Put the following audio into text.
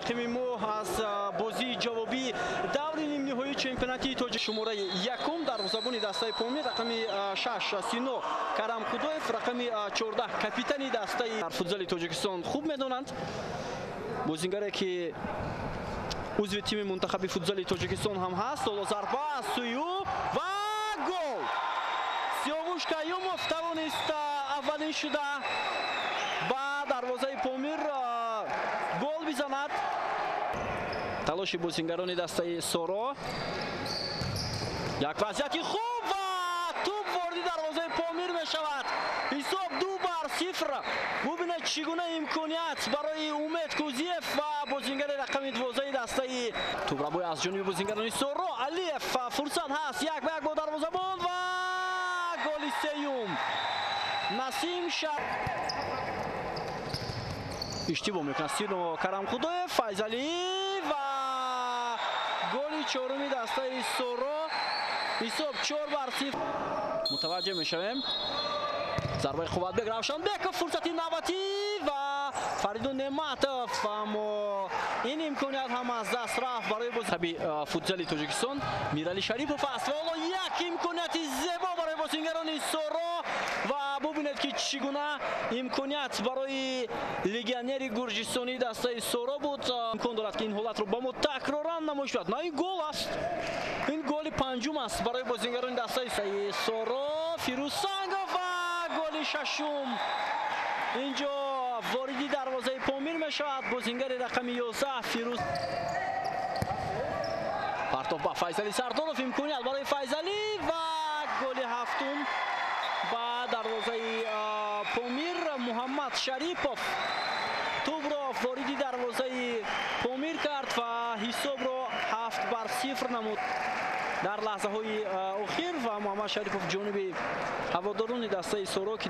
Мустақими мо аз бозии ҷавобии даври нимниҳоии чемпионати тоҷик. Шумораи якум дарвозабони дастаи Помир, рақами 6 Сино Карамхудоев, рақами 14 капитани дастаи футзали Тоҷикистон хуб медонанд. Бозингаре ки узви тими мунтахаби футзали Тоҷикистон ҳам ҳаст. Ҳоло зарба аз сӯи ӯ ва гол! Сиёвуш Каюмов тавонист аввалин шуда ба дарвозаи Помир гол бизанад. Талоши бозингарони дастаи Соро. Як вазъияти хуб ва тӯб вориди дарвозаи Помир мешавад. Ҳисоб 2-0. Бубинед, чӣ гуна имконият барои Умед Кузиев ва бозингари рақами 12 дастаи. Тӯбрабои аз ҷониби бозингарони Соро. Алиев, фурсат ҳаст, 1-1 бо дарвозабон ва голи сеюм. Насим Шар иштибоҳ мекунад. Сино Карамхудоев, Файзалӣ ва голи чоруми дастаи Соро. Ҳисоб 4-0. Мутаваҷҷеҳ мешавем. Зарбаи Қувватбек Равшанбеков, фурсати навбатӣ ва Фаридун Неъматов, аммо ин имконият ҳам аз даст рафт барои бозигари футзали Тоҷикистон Мирали Шарипов аст. Ва ҳоло як имконияти зебо барои бозингарони Соро ва бубинед, ки чӣ гуна имконият барои легионери гурҷистонии дастаи Соро буд. Имкон дорад, ки ин ҳолатро ба мо такроран намоиш диҳад. На, ин гол аст. Ин голи панҷум аст барои бозингарони дастаи Соро. Фирӯз Сангов ва голи шашум инҷо вориди дарвозаи Помир мешавад. Бозингари рақами 11 Фирӯз. Партов ба Файзалӣ Сардоров, имконият барои Файзалӣ ва голи ҳафтум ба дарвозаи Помир. Муҳаммад Шарипов тӯбро вориди дарвозаи Помир кард ва ҳисобро 7-0 намуд дар лаҳзаҳои охир ва Муҳаммад Шарипов ҷониби ҳаводорони дастаи Соро ки